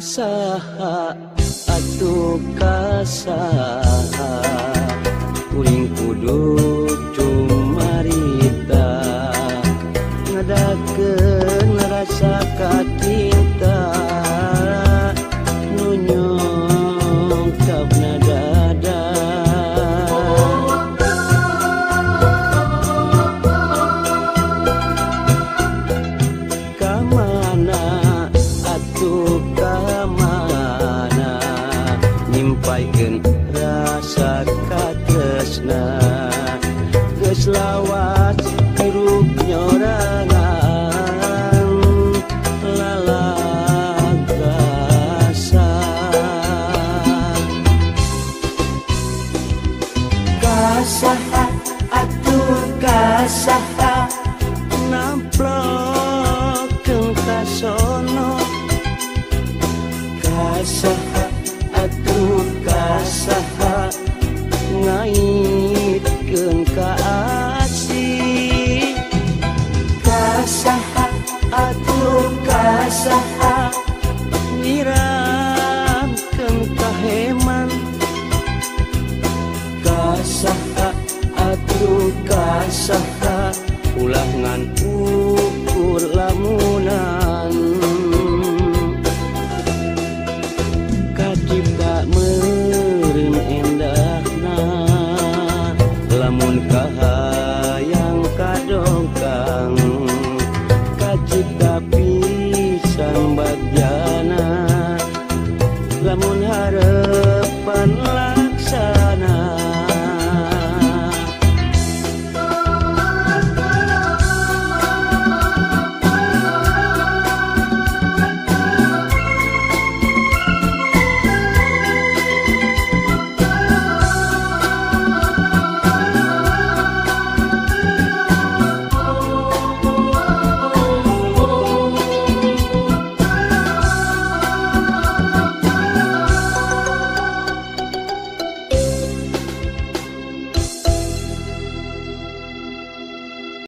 Kasaha atuh kasaha kuring kudu cumarita ngadakeun rasa kacinta nu nyongkapna dada. Kamana atuh kamana nyimpaikeun rasa katresna geus lawas hirup nyorangan lalagasa. Kasaha atuh kasaha namplokeun kasono. Kasaha atuh kasaha ngaitkeun ka asih. Kasaha atuh kasaha nyiramkeun kaheman. Kasaha atuh kasaha ulah ngan ukur lamunan. Kacipta meureun endahna lamun kahayang kadongkang. Kacipta pisan bagjana lamun hareup